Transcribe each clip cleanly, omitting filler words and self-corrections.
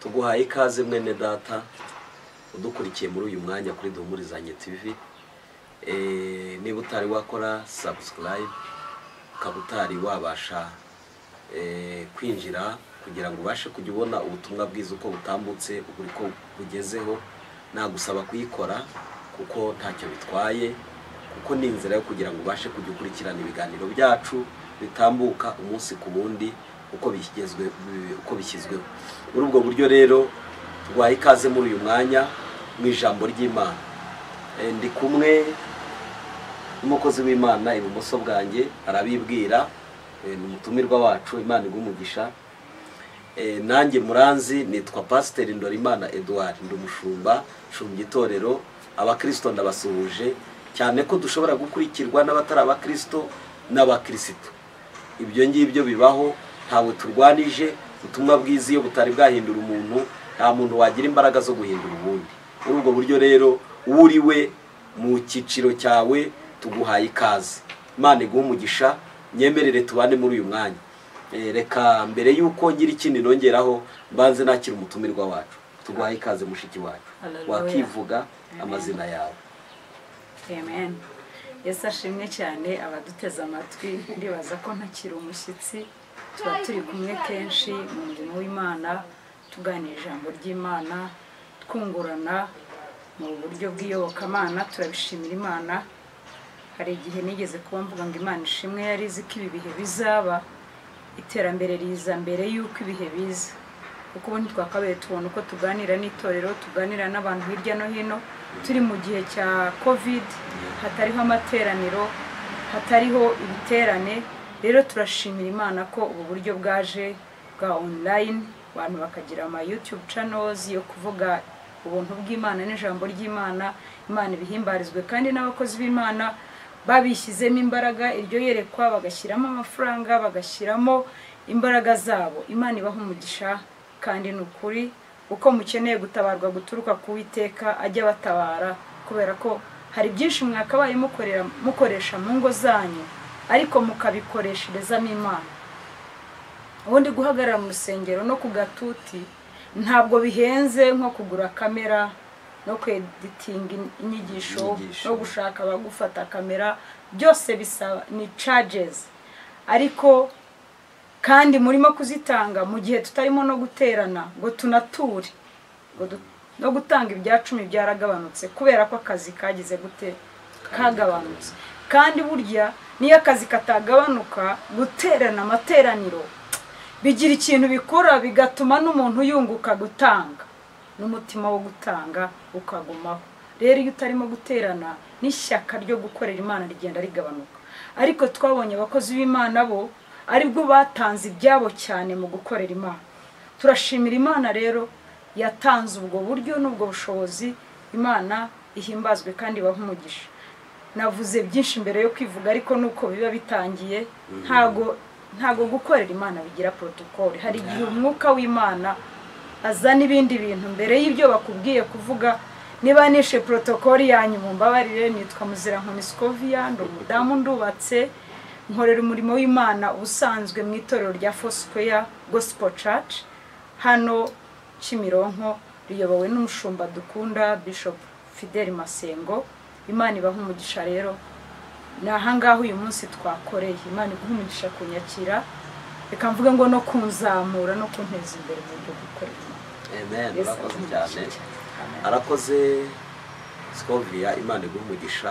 Tuguhaye ikaze mwene data udukurikiye muri uyu mwanya kuri Duhumurizanye TV. Niba utari wakora subscribe, ukaba utari wabasha kwinjira kugira ngo ubashe kujya ubona ubutumwa bwiza uko butambutse, uko bugezeho, nagusaba kuyikora kuko ntacyo bitwaye, kuko ni inzira yo kugira ngo ubashe kujya ukurikirana ibiganiro byacu bitambuka umunsi ku wundi uko bishyizwe, uko bishyizweho. Muri ubwo buryo rero tuguhaye ikaze muri uyu mwanya mu ijambo ry'Imana. Ndi kumwe n'umukozi w'Imana ibumoso bwanjye, arabibwira, ni umutumirwa wacu, Imana iguhe umugisha. Nanjye muranzi nitwa Pasiteri Ndorimana Edouard, ndi umushumba, nshumbya itorero. Abakristo ndabasuhuje cyane ko dushobora gukurikirwa n'abatari abakristo n'abakristo. Ibyo ngibyo bibaho, ntawe turwanije. Ubutumwa bwiza iyo butari bwahindura umuntu, nta muntu wagira imbaraga zo guhindura ubundi. Muri ubwo buryo rero uriwe mu cyiciro cyawe tuguhaye ikaze. Imana iguhe umugisha, nyemerere tubane muri uyu mwanya. Reka mbere yuko ngira ikindi nongeraho mbanze nakira umutumirwa wacu. Tuguhaye ikaze mushiki wacu. Wakivuga amazina yawe. Amen. Yesu ashimwe cyane abaduteze amatwi, ndibaza ko ntakiri umushyitsi, tuba turi kumwe kenshi mu murimo w'Imana, tuganira ijambo ry'Imana, twungurana mu buryo bw'iyobokamana, turabishimira Imana. Hari igihe nigeze kuba mvuga ngo Imana ishimwe yari izi ko ibi bihe bizaba, iterambere riza mbere y'uko ibihe biza, kuko ubu ntitwakabaye tubona uko tuganira n'itorero, tuganira n'abantu hirya no hino. Turi mu gihe cya Covid, hatariho amateraniro, hatariho ibiterane. Rero turashimira Imana ko ubu buryo bwaje bwa online, abantu bakagira ama YouTube channels yo kuvuga ubuntu bw'Imana n'ijambo ry'Imana. Imana ibihimbarizwe, kandi n'abakozi b'Imana babishyizemo imbaraga, iryo yerekwa bagashyiramo amafaranga, bagashyiramo imbaraga zabo. Imana ibaha umugisha, kandi ni ukuri uko mukeneye gutabarwa guturuka ku Uwiteka ajya batabara, kubera ko hari byinshi mwakabaye mukoresha mu ngo zanyu, ariko mukabikoresherezamo Imana. Ubundi guhagarara mu rusengero no ku gatuti ntabwo bihenze nko kugura kamera no kweditinga inyigisho no gushaka abagufata kamera, byose bisaba ni charges, ariko kandi murimo kuzitanga mu gihe tutarimo no guterana ngo tunature, no gutanga ibya 10 byaragabanutse kubera ko akazi kagize gute, kagabanutse. Kandi burya niyo akazi katagabanuka, guterana amateraniro bigira ikintu bikora, bigatuma n'umuntu yunguka gutanga, n'umutima wo gutanga ukagumaho. Rero iyo utarimo guterana, n'ishyaka ryo gukorera Imana rigenda rigabanuka. Ariko twabonye abakozi b'Imana bo aribwo batanze ibyabo cyane mu gukorera Imana. Turashimira Imana rero yatanze ubwo buryo n'ubwo bushobozi. Imana ihimbazwe kandi ibahe umugisha. Navuze byinshi mbere yo kwivuga, ariko nuko biba bitangiye, ntago gukorera Imana bigira protocol. Hari igihe umwuka w'Imana azana ibindi bintu mbere y'ibyo bakubwiye kuvuga. Niba nishe protocol yanyu mumbabarire. Nitwa Muzirankoni Scovia, ndi umudamu, ndubatse, nkorera umurimo w'Imana ubusanzwe mu itorero rya Foursquare Gospel Church hano Kimironko, riyobowe n'umushumba dukunda Bishop Fidel Masengo. Imana ibahe umugisha. Rero ni ahangaha uyu munsi twakoreye. Imana iguhe umugisha kunyakira, reka mvuge ngo no kunzamura no kunteza imbere mu buryo gukorera. Amen. Urakoze cyane. Arakoze Scovia, Imana iguhe umugisha.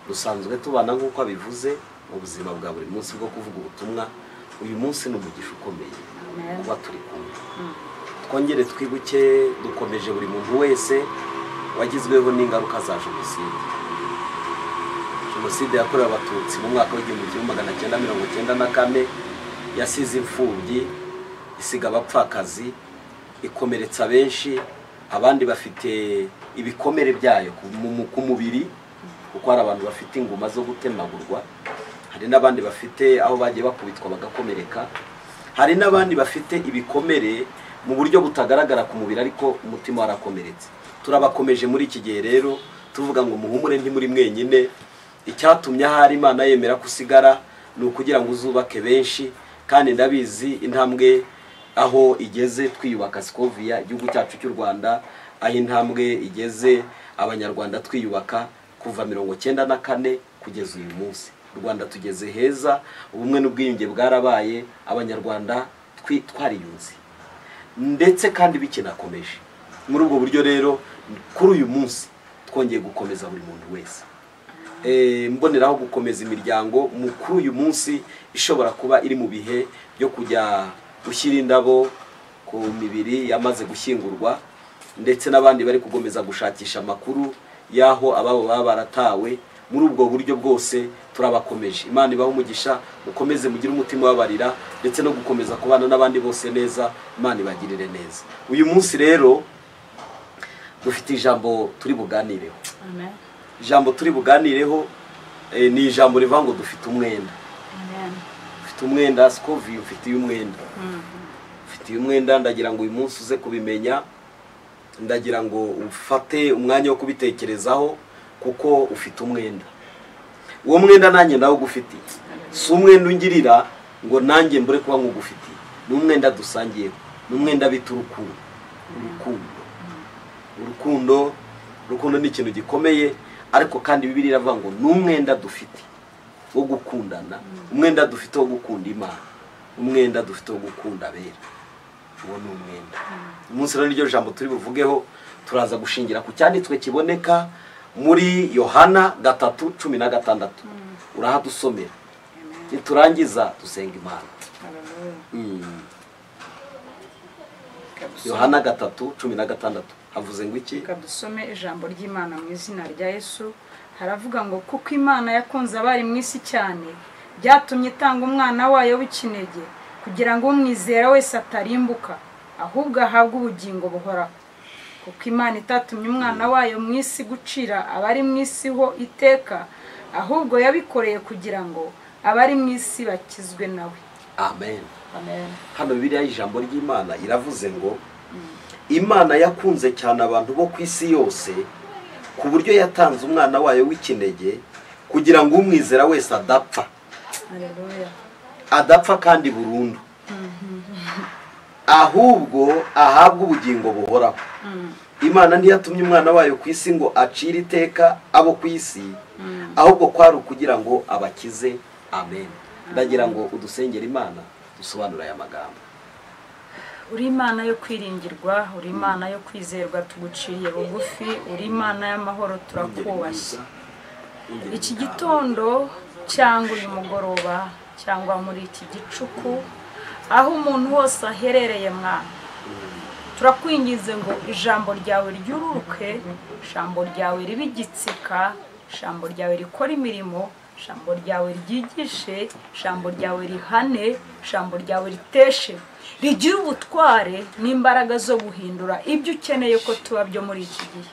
Dusanzwe tubana nk'uko abivuze mu buzima bwa buri munsi bwo kuvuga ubutumwa. Uyu munsi ni umugisha ukomeye kuba turi kumwe. Twongere twibuke, dukomeje buri muntu wese wagizweho n'ingaruka za jenoside. Jenoside yakorewe Abatutsi mu mwaka w'1994 yasize imfubyi, isiga abapfakazi, ikomeretsa benshi, abandi bafite ibikomere byayo ku mubiri, kuko hari abantu bafite inguma zo gutemagurwa, hari n'abandi bafite aho bagiye bakubitwa bagakomereka, hari n'abandi bafite ibikomere mu buryo butagaragara ku mubiri ariko umutima warakomeretse. Turabakomeje muri iki gihe rero tuvuga ngo muhumure ntimuri mwenyine. Icyatumye ahari Imana yemera kusigara ni ukugira ngo uzubake benshi, kandi ndabizi intambwe aho igeze twiyubaka Scovia, igihugu cyacu cy'u Rwanda, aho intambwe igeze abanyarwanda twiyubaka kuva 94 kugeza uyu munsi. U Rwanda tugeze heza, ubumwe n'ubwiyunge bwarabaye, abanyarwanda twariyunze ndetse kandi bikinakomeje. Muri ubwo buryo rero kuri uyu munsi twongeye gukomeza buri muntu wese, mboneraho gukomeza imiryango kuri uyu munsi ishobora kuba iri mu bihe byo kujya gushyira indabo ku mibiri yamaze gushyingurwa, ndetse n'abandi bari kugomeza gushakisha amakuru y'aho ababo baba baratawe. Muri ubwo buryo bwose turabakomeje. Imana ibahe umugisha, mukomeze mugire umutima ubabarira ndetse no gukomeza kubana n'abandi bose neza. Imana ibagirire neza. Uyu munsi rero dufite ijambo turi buganireho. Amen. Ijambo turi buganireho ni ijambo rivuga ngo dufite umwenda. Amen. Ufite umwenda Scovia, ufitiye umwenda. Ufitiye umwenda, ndagira ngo uyu munsi uze kubimenya, ndagira ngo ufate umwanya wo kubitekerezaho kuko ufite umwenda. Uwo mwenda nanjye ndawugufitiye. Si umwenda ungirira ngo nanjye mbure kuba nkugufitiye. Ni umwenda dusangiye, ni umwenda bita urukundo. Urukundo. Urukundo, urukundo ni ikintu gikomeye, ariko kandi Bibiliya iravuga ngo ni umwenda dufite wo gukundana, umwenda dufite wo gukunda Imana, umwenda dufite wo gukunda abera. Uwo ni umwenda. Umunsi rero niryo jambo turi buvugeho, turaza gushingira ku cyanditswe kiboneka muri Yohana 3:16. Urahadusomera. Niturangiza dusenga Imana. Yohana 3:16 havuze ngo iki? Reka dusome ijambo ry'Imana mu izina rya Yesu. Haravuga ngo kuko Imana yakunze abari mu isi cyane, byatumye itanga umwana wayo w'ikinege kugira ngo umwizera wese atarimbuka, ahubwo ahabwe ubugingo buhoraho. Kuko Imana itatumye umwana wayo mu isi gucira abari mu isi ho iteka, ahubwo yabikoreye kugira ngo abari mu isi bakizwe nawe. Amen. Amen. Hano Bibiliya ijambo ry'Imana iravuze ngo Imana yakunze cyane abantu bo ku isi yose ku buryo yatanze umwana wayo w'ikinege kugira ngo umwizera wese adapfa. Haleluya. Adapfa kandi burundu. Ahubwo ahabwe ubugingo buhoraho. Imana ntiyatumye umwana wayo ku isi ngo acire iteka abo ku isi, ahubwo kwari ukugira ngo abakize. Amen. Ndagira ngo udusengere Imana dusobanure aya magambo. Uri Imana yo kwiringirwa, uri Imana yo kwizerwa, tuguciye bugufi, uri Imana y'amahoro, turakubashye. Iki gitondo cyangwa uyu mugoroba cyangwa muri iki gicuku, aho umuntu wose aherereye mwana, turakwinginze ngo ijambo ryawe ryururuke, ijambo ryawe ribe igitsika, ijambo ryawe rikora imirimo, ijambo ryawe ryigishe, ijambo ryawe rihane, ijambo ryawe riteshe, rigira ubutware n'imbaraga zo guhindura ibyo ukeneye ko tuba byo muri iki gihe.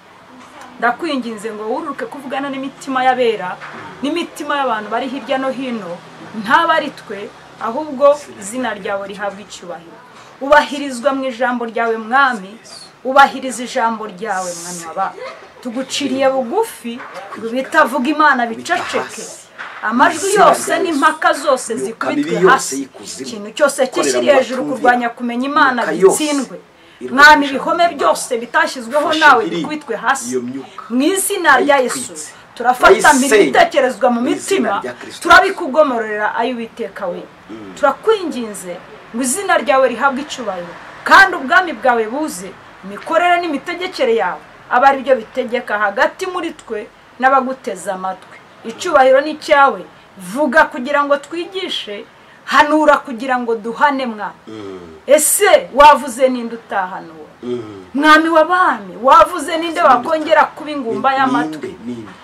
Ndakwinginze ngo wururuke kuvugana n'imitima y'abera, n'imitima y'abantu bari hirya no hino, ntaba ari twe, ahubwo izina ryawe rihabwa icyubahiro. Ubahirizwa mu ijambo ryawe mwami, ubahiriza ijambo ryawe mwami waba. Tuguciriye bugufi ngo bitavuga Imana biceceke, amajwi yose n'impaka zose zikubitwe hasi, ikintu cyose kishyiriye hejuru kurwanya kumenya Imana gitsindwe. Mwami, ibihome byose bitashyizweho nawe bikubitwe hasi mu izina rya Yesu. Turafata mbere ibitekerezwa mu mitima, turabikugomororera ayo Uwiteka we. Turakwinginze ngo izina ryawe rihabwe icyubahiro, kandi ubwami bwawe buze, imikorere n'imitegekere yawe abe ari byo bitegeka hagati muri twe n'abaguteze amatwi. Icyubahiro ni cyawe. Vuga kugira ngo twigishe, hanura kugira ngo duhane mwa. Ese wavuze ninde utahanura? Mwami w'abami, wavuze ninde wakongera kuba ingumba y'amatwi?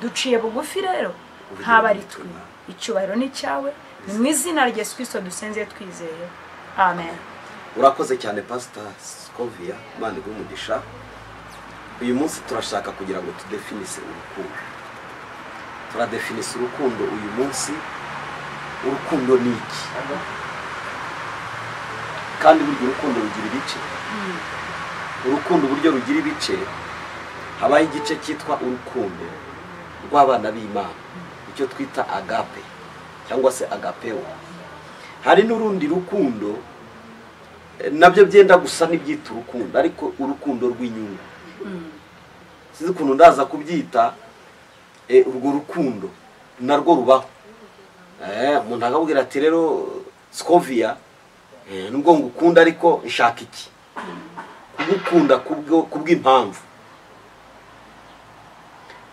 Duciye bugufi rero, ntaba ari twe. Icyubahiro ni cyawe. Ni mu izina rya Yesu Kristo dusenze twizeye. Amen. Urakoze cyane Pastor Scovia, Imana iguhe umugisha. Uyu munsi turashaka kugira ngo tudefinise urukundo. Turadefinise urukundo uyu munsi. Urukundo ni iki? Kandi burya urukundo rugira ibice. Urukundo uburyo rugira ibice, habaho igice cyitwa urukundo rw'abana b'Imana, icyo twita agape cyangwa se agapeo. Hari n'urundi rukundo Nabyo byenda gusa n'ibyita urukundo, ariko urukundo rw'inyungu. Sinzi ukuntu ndaza kubyita, urwo rukundo narwo rubaho. Umuntu akabwira ati rero Scovia, nubwo ngukunda ariko nshaka iki, kugukunda kubw'impamvu.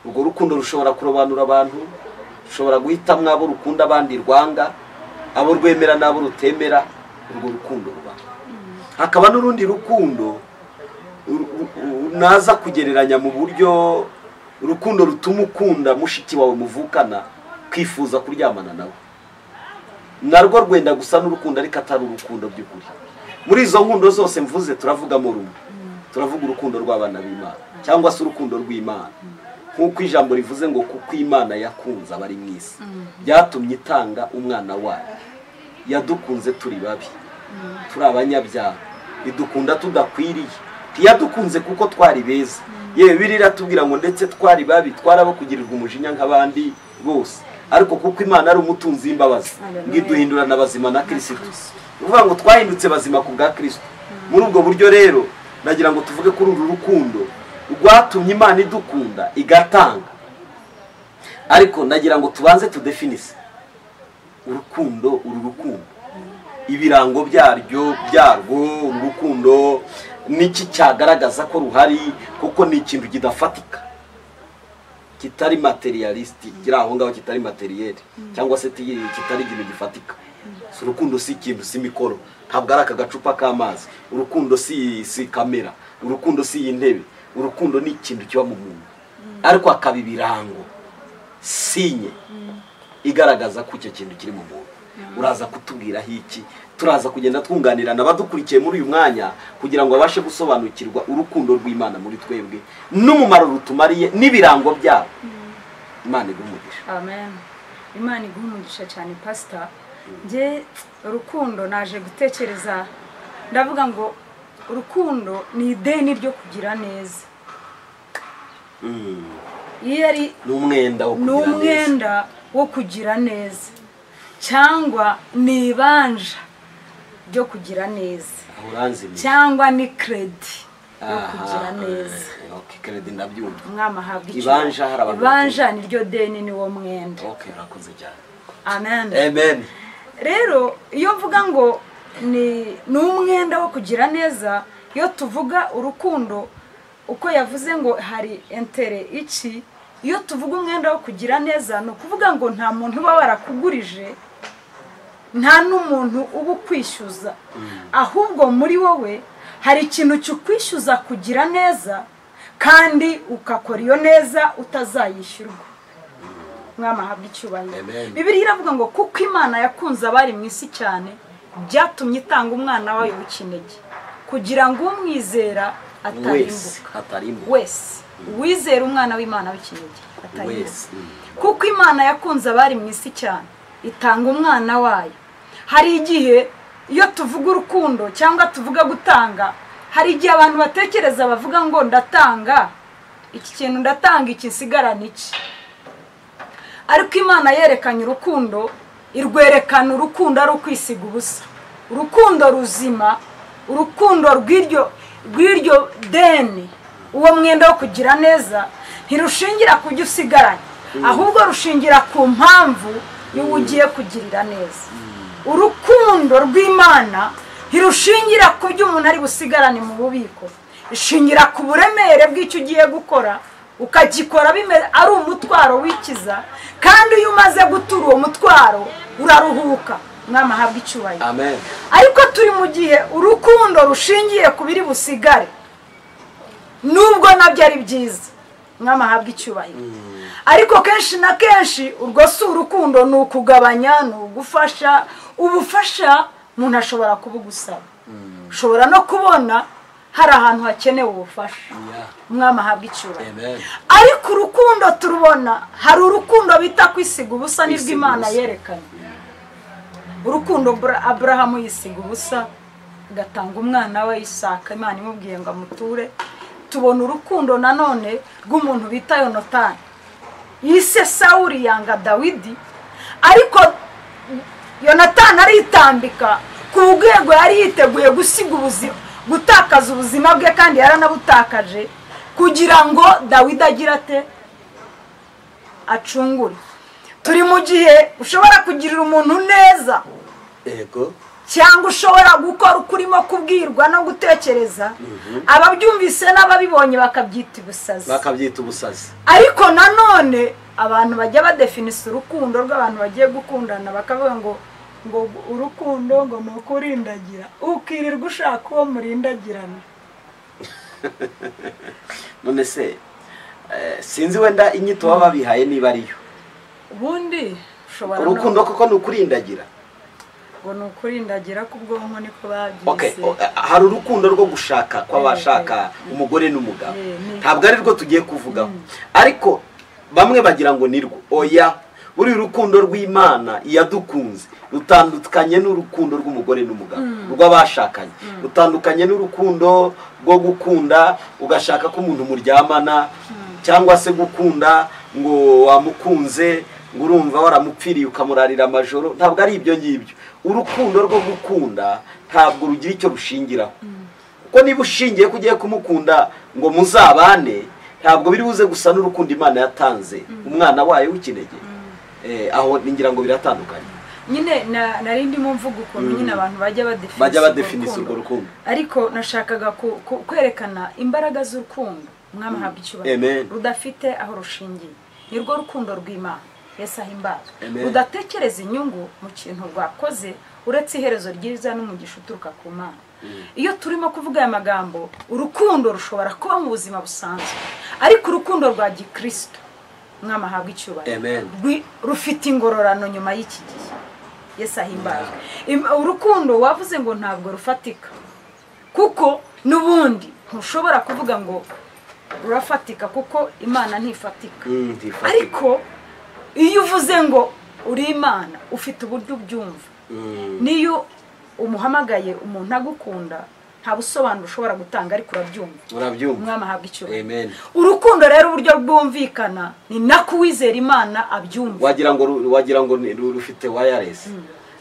Urwo rukundo rushobora kurobanura abantu, rushobora guhitamwo abo rukunda abandi rwanga, abo rwemera n'abo rutemera. Urwo rukundo rubaho. Hakaba n'urundi rukundo naza kugereranya mu buryo urukundo rutuma ukunda mushiki wawe muvukana kwifuza kuryamana nawe, narwo rwenda gusa n'urukundo ariko atari urukundo by'ukuri. Muri izo nkundo zose mvuze turavugamo rumwe, turavuga urukundo rw'abana b'Imana cyangwa se urukundo rw'Imana, nk'uko ijambo rivuze ngo kuko Imana yakunze abari mu isi byatumye itanga umwana wayo. Yadukunze turi babi, turi abanyabyaha, idukunda tudakwiriye, ntiyadukunze kuko twari beza. Yewe Bibiliya iratubwira ngo ndetse twari babi, twarabo kugirirwa umujinya nk'abandi bose, ariko kuko Imana ari umutunzi w'imbabazi ngo iduhindurana bazima na Kristo. Uvuga ngo twahindutse bazima ku bwa Kristo. Muri ubwo buryo rero nagira ngo tuvuge kuri uru rukundo rwatumye Imana idukunda igatanga. Ariko nagira ngo tubanze tudefinise urukundo. Uru rukundo, ibirango byarwo, uru rukundo niki cyagaragaza ko ruhari, kuko ni ikintu kidafatika, kitari materialistic, kiri aho ngaho, kitari materiel cyangwa se kitari ikintu gifatika. Urukundo si ikintu, si mikoro, ntabwo ari aka gacupa k'amazi. Urukundo si kamera, urukundo si intebe. Urukundo ni ikintu kiba mu muntu, ariko akaba ibirango, sinye igaragaza ko icyo kintu kiri mu muntu. Uraza kutubwiraho iki? Turaza kugenda twunganirana abadukurikiye muri uyu mwanya kugira ngo babashe gusobanukirwa urukundo rw'Imana muri twebwe n'umumaro rutumariye n'ibirango byabo. Imana iguhe umugisha. Amen. Imana iguhe umugisha cyane Pastor. Nge urukundo naje gutekereza ndavuga ngo urukundo ni ideni ryo kugira neza. Iyo ari n'umwenda wo kugira neza, cyangwa ni ibanja ryo kugira neza, cyangwa ni credit yo kugira neza. Okay, credit ndabyumva. Umwami ahabwa icyo. Ibanja hari abantu. Ibanja ni ryo deni, ni wo mwenda. Okay, urakoze cyane. Amen. Amen. Rero iyo mvuga ngo ni umwenda wo kugira neza, iyo tuvuga urukundo uko yavuze ngo hari entere iki, iyo tuvuga umwenda wo kugira neza ni ukuvuga ngo nta muntu uba warakugurije, nta n'umuntu uba ukwishyuza, ahubwo muri wowe hari ikintu cyukwishyuza kugira neza, kandi ukakora iyo neza utazayishyurwa. Mwami ahabwe icyubahiro. Bibiliya iravuga ngo kuko Imana yakunze abari mu isi cyane, byatumye itanga umwana wayo w'ikinege kugira ngo umwizera atarimbuka wese, uwizera umwana w'Imana w'ikinege atarimbuka. Kuko Imana yakunze abari mu isi cyane itanga umwana wayo. Hari igihe iyo tuvuga urukundo cyangwa tuvuga gutanga, hari igihe abantu batekereza bavuga ngo ndatanga iki kintu, ndatanga iki, nsigarana iki. Ariko Imana yerekanye urukundo, irwerekana urukundo ari ukwisiga ubusa, urukundo ruzima, urukundo rw'iryo deni, uwo mwenda wo kugira neza ntirushingira ku byo usigaranye, ahubwo rushingira ku mpamvu y'uwo ugiye kugirira neza. Urukundo rw'Imana ntirushingira ku byo umuntu ari busigarane mu bubiko, ishingira ku buremere bw'icyo ugiye gukora, ukagikora ari umutwaro wikiza, kandi iyo umaze gutura uwo mutwaro uraruhuka. Mwami ahabwe icyubahiro. Amen. Ariko turi mu gihe urukundo rushingiye ku biri busigare, nubwo nabyo ari byiza. Mwami ahabwe icyubahiro. Ariko kenshi na kenshi urwo si urukundo, ni ukugabanya, ni ugufasha. Ubufasha umuntu ashobora kubugusaba, ushobora no kubona hari ahantu hakenewe ubufasha. Umwami ahabwe icyubahiro. Ariko urukundo turubona, hari urukundo bita kwisiga ubusa, nirwo Imana yerekanye. Urukundo Aburahamu yisiga ubusa agatanga umwana we Isaka, Imana imubwiye ngo amuture. Tubona urukundo nanone rw'umuntu bita Yonatani, yise Sawuli yanga Dawidi, ariko Yonatani aritambika Ku rwego yari yiteguye gusiga ubuzima, gutakaza ubuzima bwe, kandi yaranabutakaje kugira ngo Dawidi agire ate? Acungure. Turi mu gihe ushobora kugirira umuntu neza, yego, cyangwa ushobora gukora ukurimo kubwirwa no gutekereza, ababyumvise n'ababibonye bakabyita ubusazi, bakabyita ubusazi. Ariko nanone abantu bajya badefinisa urukundo rw'abantu bagiye gukundana bakavuga ngo urukundo ngo ni ukurindagira, ukirirwa ushaka uwo murindagirana. None se sinzi wenda inyito baba babihaye niba ariyo. Ubundi ushobora urukundo koko ni ukurindagira, ngo ni ukurindagira k'ubwonko niko babyise. Okay, hari urukundo rwo gushaka kw'abashaka umugore n'umugabo, ntabwo ari rwo tugiye kuvugaho, ariko bamwe bagira ngo nirwo. Oya, buri rukundo rw'Imana iyadukunze rutandukanye n'urukundo rw'umugore n'umugabo rw'abashakanye, rutandukanye n'urukundo rwo gukunda ugashaka ko umuntu muryamana, cyangwa se gukunda ngo wamukunze ngo urumva waramupfiriye ukamurarira amajoro. Ntabwo ari ibyo ngibyo. Urukundo rwo gukunda ntabwo rugira icyo rushingiraho, kuko niba ushingiye ko ugiye kumukunda ngo muzabane, ntabwo biri buze gusa n'urukundo Imana yatanze umwana wayo w'ikinege. Aho ningira ngo biratandukanye nyine. Nari ndimo mvuga ukuntu nyine abantu bajya badefinisa urwo rukundo, ariko nashakaga kwerekana imbaraga z'urukundo Umwami ahabwa icyubahiro, rudafite aho rushingiye. Ni rwo rukundo rw'Imana, Yesu ahimbazwe, rudatekereza inyungu mu kintu rwakoze uretse iherezo ryiza n'umugisha uturuka ku Mana. Iyo turimo kuvuga aya magambo, urukundo rushobora kuba mu buzima busanzwe, ariko urukundo rwa gikristo, Umwami ahabwa icyubahiro, rufite ingororano nyuma y'iki gihe. Yesu ahimbazwe. Urukundo wavuze ngo ntabwo rufatika, kuko n'ubundi ntushobora kuvuga ngo rurafatika kuko Imana ntifatika. Ariko iyo uvuze ngo uri Imana, ufite uburyo ubyumva. Niyo umuhamagaye umuntu agukunda, nta busobanuro ushobora gutanga, ariko urabyumva. Umwami ahabwa icyubahiro. Urukundo rero uburyo bwumvikana ni nako uwizera Imana abyumva. Wagira ngo rufite wireless,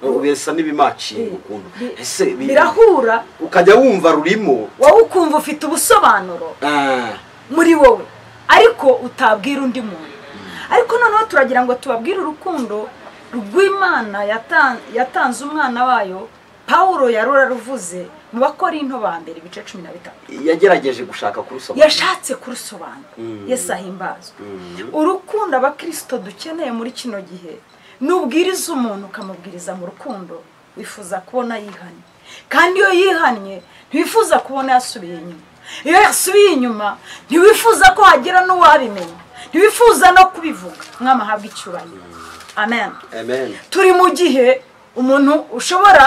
ubesa n'ibimacinga ukuntu ese birahura, ukajya wumva rurimo, wowe ukumva ufite ubusobanuro muri wowe, ariko utabwira undi muntu. Ariko noneho turagira ngo tubabwire urukundo rw'Imana yatanze umwana wayo. Paulo yaruvuze mu Bakorinto ba mbere ibice 13, yagerageje gushaka kurusobanura, yashatse kurusobanura. Yesu ahimbazwe. Urukundo abakristo dukeneye muri kino gihe, nubwiriza umuntu ukamubwiriza mu rukundo, wifuza kubona yihannye, kandi iyo yihannye ntiwifuza kubona yasubiye inyuma. Iyo yasubiye inyuma ntiwifuza ko hagira n'uwabimenya, ntiwifuza no kubivuga. Umwami ahabwa icyubahiro. Amen. Amen. Turi mu gihe umuntu ushobora,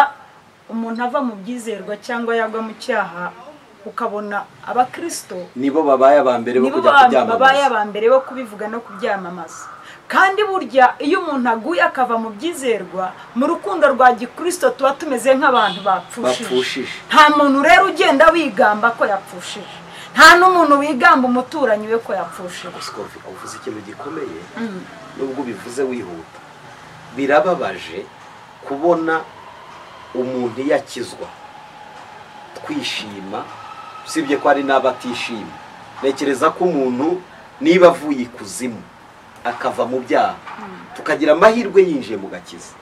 umuntu ava mu byizerwa cyangwa yagwa mu cyaha, ukabona abakristo nibo babaye abambere bo kujya kubyamamaza, babaye abambere bo kubivuga no kubyamamaza. Kandi burya iyo umuntu aguye akava mu byizerwa, mu rukundo rwa gikristo tuba tumeze nk'abantu bapfushije. Nta muntu rero ugenda wigamba ko yapfushije, nta n'umuntu wigamba umuturanyi we ko yapfushije. Uvuze ikintu gikomeye, nubwo ubivuze wihuta. Birababaje kubona umuntu yakizwa twishima, usibye ko ari n'abatishima. Ntekereza ko umuntu niba avuye ikuzimu akava mu byaha, tukagira amahirwe yinjiye mu gakiza,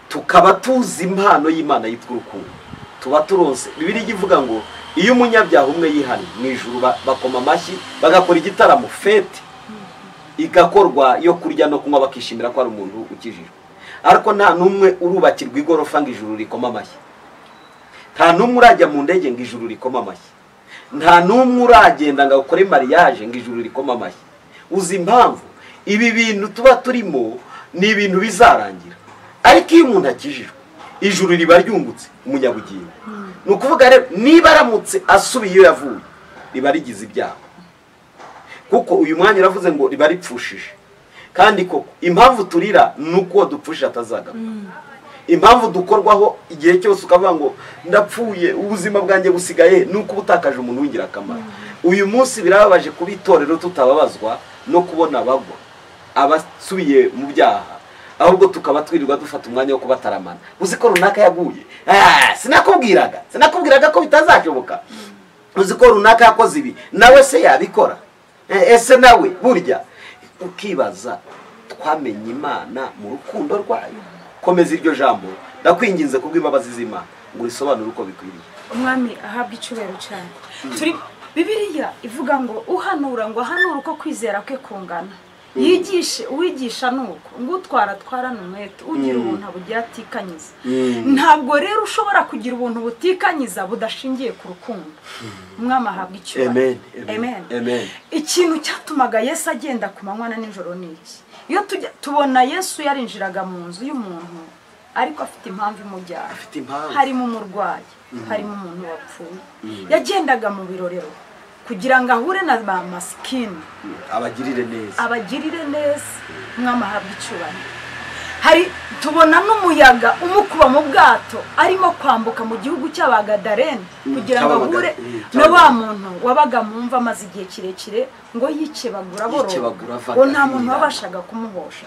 tukaba tuzi impano y'Imana yitwa urukundo, tuba turonse. Bibiliya ivuga ngo iyo umunyabyaha umwe yihannye, mu ijuru bakoma amashyi bagakora igitaramo fete igakorwa yo kurya no kunywa, bakishimira ko ari umuntu ukijijwe. Ariko nta n'umwe urubakirwa igorofa ngo ijuru rikoma amashyi, nta n'umwe urajya mu ndege ngo ijuru rikoma amashyi, nta n'umwe uragenda ngo akore mariage ngo ijuru rikoma amashyi. Uzi impamvu? Ibi bintu tuba turimo ni ibintu bizarangira, ariko iyo umuntu akijijwe ijuru riba ryungutse umunyabugingo. Ni ukuvuga rero niba aramutse asubiye iyo yavuye, riba rigize ibyaha, kuko uyu mwanya uravuze ngo riba ripfushije. Kandi koko impamvu turira nuko dupfushije atazagaruka. Impamvu dukorwaho igihe cyose ukavuga ngo ndapfuye, ubuzima bwanjye busigaye, nuko ubutakaje umuntu w'ingirakamaro. Uyu munsi birababaje kuba itorero tutababazwa no kubona abagwa, abasubiye mu byaha, Ahubwo tukaba twirirwa dufata umwanya wo kubataramana. Uzi ko runaka yaguye, sinakubwiraga ko bitazashoboka. Uzi ko runaka yakoze ibi, nawe se yabikora? Ese nawe burya ukibaza twamenye Imana mu rukundo rwayo. Komeza iryo jambo, ndakwinginze kubw'imbabazi z'Imana ngo urisobanure uko bikwiriye. Umwami ahabwa icyubahiro cyane. Turi Bibiliya ivuga ngo uhanura ngo ahanura uko kwizera kwe kungana, yigishe uwigisha nuko ngo utwara atwarane umwete, ugira ubuntu abugira atikanyiza. Ntabwo rero ushobora kugira ubuntu butikanyiza budashingiye ku rukundo. Umwami ahabwa icyubahiro. Amen. Amen. Ikintu cyatumaga Yesu agenda ku manywa na nijoro ni iki? Iyo tubona Yesu yarinjiraga mu nzu y'umuntu ariko afite impamvu imujyana, harimo umurwayi, harimo umuntu wapfuye. Yagendaga mu birorero kugira ngo ahure na ba masikini, abagirire neza, abagirire neza. Umwami ahabwa icyubahiro. Hari tubona n'umuyaga umukuba mu bwato arimo kwambuka mu gihugu cy'Abagadarene kugira ngo ahure na wa muntu wabaga mu mva amaze igihe kirekire, ngo yikebagura boroga, ngo nta muntu wabashaga kumuhosha.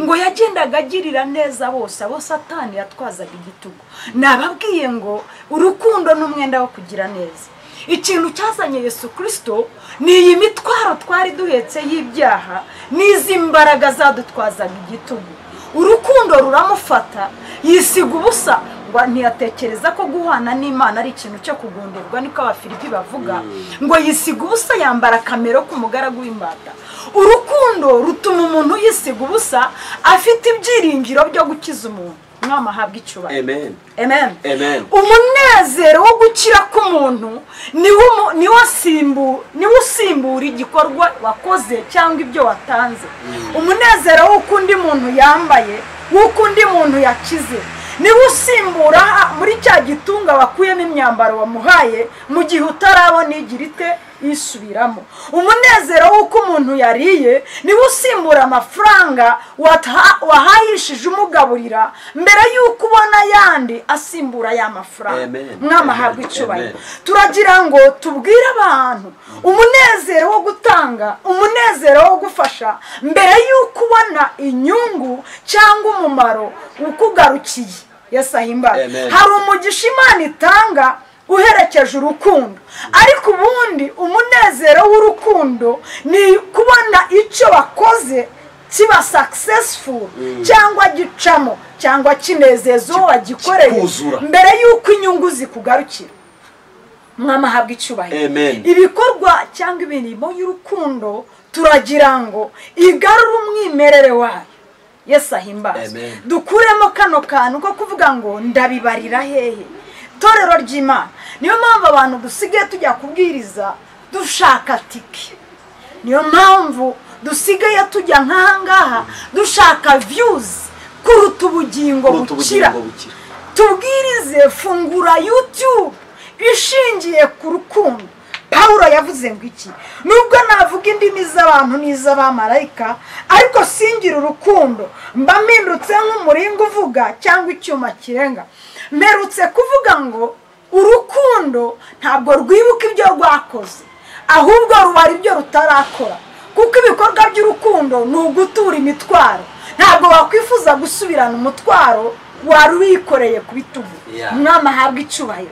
Ngo yagendaga agirira neza bose abo Satani yatwazaga igitugu. Nababwiye ngo urukundo n'umwenda wo kugira neza. Ikintu cyazanye Yesu Kristo ni iyi mitwaro twari duhetse y'ibyaha n'izi mbaraga zadutwazaga igitugu. Urukundo ruramufata, yisiga ubusa, ngo ntiyatekereza ko guhana n'Imana ari ikintu cyo kugundirwa, niko Abafilipi bavuga. Ngo yisiga ubusa, yambara kamero k'umugaragu w'imbata. Urukundo rutuma umuntu yisiga ubusa afite ibyiringiro byo gukiza umuntu. Umwami ahabwa icyubahiro. Amen. Amen. Amen. Umunezero wo gukira k'umuntu niwo usimbura igikorwa wakoze cyangwa ibyo watanze. Umunezero w'uko undi muntu yambaye, w'uko undi muntu yakize, niwo usimbura muri cya gitunga wakuyemo imyambaro wamuhaye mu gihe utarabona igira ite isubiramo. Umunezero w'uko umuntu yariye niwo usimbura amafaranga wahayishije umugaburira mbere y'uko ubona yandi asimbura ya mafaranga. Umwami ahabwa icyubahiro. Turagira ngo tubwire abantu umunezero wo gutanga, umunezero wo gufasha mbere y'uko ubona inyungu cyangwa umumaro ukugarukiye. Yesu ahimbazwe. Hari umugisha Imana itanga uherekeje urukundo, ariko ubundi umunezero w'urukundo ni kubona icyo wakoze kiba successful cyangwa gicamo cyangwa kinezeza uwo wagikoreye mbere y'uko inyungu zikugarukira. Umwami ahabwa icyubahiro. Ibikorwa cyangwa imirimo y'urukundo turagira ngo igarure umwimerere wayo. Yesu ahimbazwe. Dukuremo kano kantu ko kuvuga ngo ndabibarira hehe. Torero ry'Imana. Niyo mpamvu abantu dusigaye tujya kubwiriza dushaka tike. Niyo mpamvu dusigaye tujya nkahangaha dushaka views kuruta ubugingo bukira. Tubwirize, fungura YouTube ishingiye ku rukundo. Pawulo yavuze ngo iki? Nubwo navuga indimi z'abantu n'iz'abamarayika, ariko singira urukundo, mba mpindutse nk'umuringa uvuga cyangwa icyuma kirenga. Mperutse kuvuga ngo urukundo ntabwo rwibuka ibyo rwakoze, ahubwo rubara ibyo rutarakora. Kuko ibikorwa by'urukundo ni ugutura imitwaro. Ntabwo wakwifuza gusubirana umutwaro wari wikoreye ku bitugu. Umwami ahabwa icyubahiro.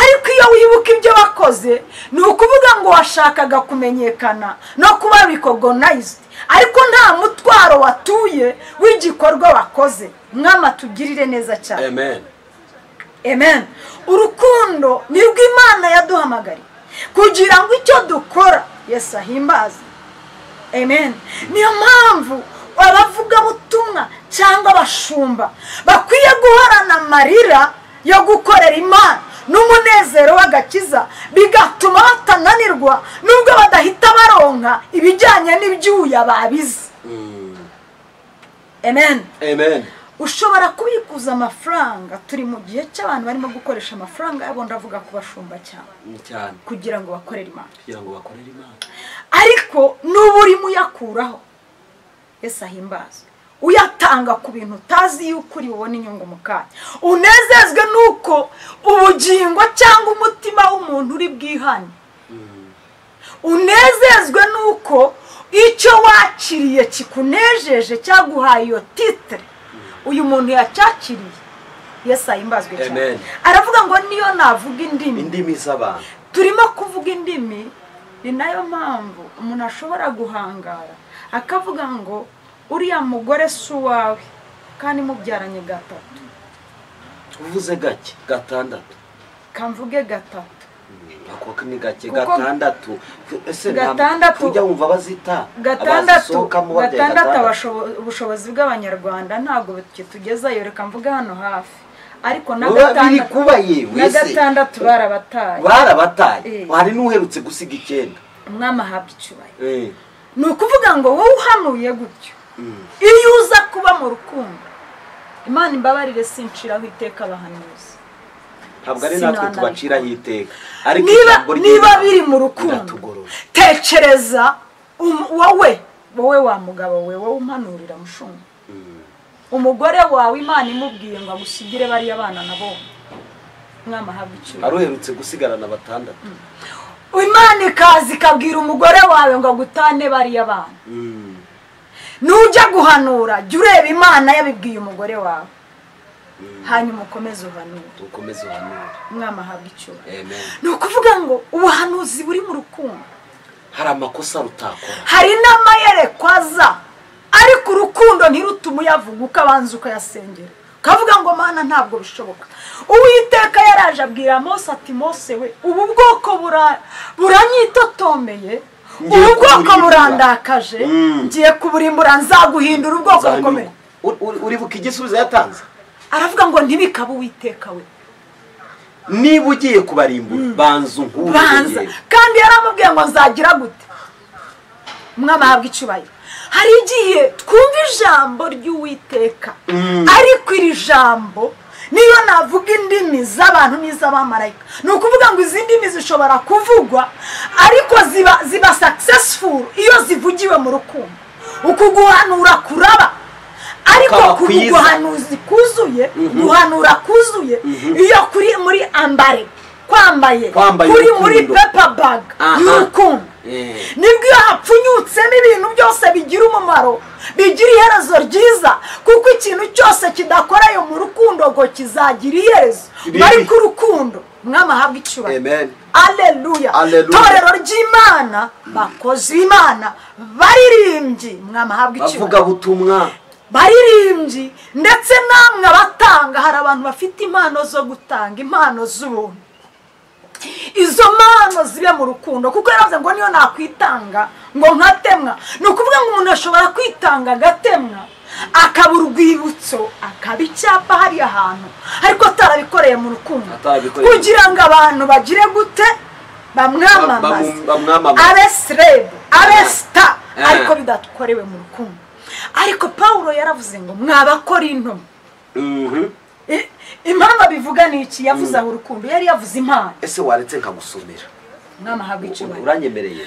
Ariko iyo wibuka ibyo wakoze, ni ukuvuga ngo washakaga kumenyekana no kuba recognized, ariko nta mutwaro watuye w'igikorwa wakoze. Umwami atugirire neza cyane. Amen. Amen. Urukundo nirwo Imana yaduhamagariye kugira ngo icyo dukora Yesu ahimbaze. Amen. Niyo mpamvu abavugabutumwa cyangwa abashumba bakwiye guhorana amarira yo gukorera Imana n'umunezero w'agakiza, bigatuma batananirwa nubwo badahita baronka ibijyanye n'ibyuya babizi. Amen. Amen. Ushobora kubikuza amafaranga. Turi mu gihe cy'abantu barimo gukoresha amafaranga yabo, ndavuga ku bashumba cyane kugira ngo bakorere Imana, kugira ngo bakorere Imana, ariko n'ubu urimo uyakuraho. Yesu ahimbazwe. Uyatanga ku bintu utazi yuko uri bubone inyungu mu kanya. Unezezwe nuko ubugingo cyangwa umutima w'umuntu uri bwihane. Unezezwe nuko icyo wakiriye kikunejeje cyaguhaye iyo titre. Uyu muntu yacyakiriye. Yesu ahimbazwe cyane. Aravuga ngo niyo navuga indimi z'abantu. Turimo kuvuga indimi, ni nayo mpamvu umuntu ashobora guhangara akavuga ngo uriya mugore si uwawe kandi mubyaranye gatatu. Uvuze gake gatandatu. Kamvuge gatatu. Ako ni gake gatandatu. Ese gatandatu ujya wumva bazita gatandatu ubushobozi bw'abanyarwanda ntabwo tugezayo, reka mvuge hano hafi. Ariko na gatandatu barabataye. Hari n'uherutse gusiga 9. Umwami ahabwa icyubahiro. Ni ukuvuga ngo wowe uhanuye gutyo, iyo uza kuba mu rukundo, Imana imbabarire sinciraho iteka abahanuzi. Ntabwo ari natwe tubaciraho iteka, ariko niba biri mu rukundo, tekereza wowe wa mugabo we, wowe umpanurira mushumba, umugore wawe Imana imubwiye ngo agusigire bariya bana nabo, umwami ahabwa icyubahiro. Aruherutse gusigarana batandatu. Imana ikaza ikabwira umugore wawe ngo agutane bariya bana. Nujya guhanura jya ureba Imana yabibwiye umugore wawe, hanyuma ukomeze uhanure. Umwami ahabwa icyubahiro. Ni ukuvuga ngo ubuhanuzi buri mu rukundo. Hari amakosa rutakora, hari n'amayerekwa aza, ariko urukundo ntirutume uyavuga, ukabanza ukayasengera ukavuga ngo Mana ntabwo bishoboka. Uwiteka yaraje abwira Mose ati Mose we, ubu bwoko buranyitotomeye, ubu bwoko burandakaje, ngiye kuburimbura, nzaguhindura ubwoko bukomeye. Uribuka igisubizo yatanze? Aravuga ngo ntibikabe Uwiteka we, niba ugiye kubarimbura banza unkure. Banza. Kandi yaramubwiye ngo nzagira gute? Umwami ahabwa icyubahiro. Hari igihe twumva ijambo ry'Uwiteka, ariko iri jambo niyo navuga indimi z'abantu n'iz'abamarayika, ni ukuvuga ngo izi ndimi zishobora kuvugwa ariko ziba successful iyo zivugiwe mu rukundo. Uku guhanura kuraba, ariko guhanuzi kuzuye, guhanura kuzuye iyo kuri muri ambare, kwambaye, kuri muri paper bag y'urukundo, nibwo iyo hapfunyutsemo ibintu byose bigira umumaro, bigira iherezo ryiza, kuko ikintu cyose kidakorayo mu rukundo ngo kizagira iherezo. Ariko urukundo, umwami ahabwa icyubahiro. Alleluya. Torero ry'Imana, bakozi b'Imana, baririmbyi, umwami ahabwa icyubahiro. Bavugabutumwa, baririmbyi, ndetse namwe abatanga. Hari abantu bafite impano zo gutanga, impano z'ubuntu. Izo mpano zibe mu rukundo, kuko yaravuze ngo niyo nakwitanga ngo nkatemwa. Ni ukuvuga ngo umuntu ashobora kwitanga agatemwa, akaba urwibutso, akaba icyapa hariya hantu, ariko atarabikoreye mu rukundo, kugira ngo abantu bagire gute? Bamwamamaze, abe celeb, abe star, ariko bidakorewe mu rukundo. Ariko Paulo yaravuze ngo mw'Abakorinto. Impamvu abivuga ni iki? Yavuze aho urukundo, yari yavuze impano. Ese waretse nkagusomera? Umwami ahabwa icyubahiro. Uranyemereye?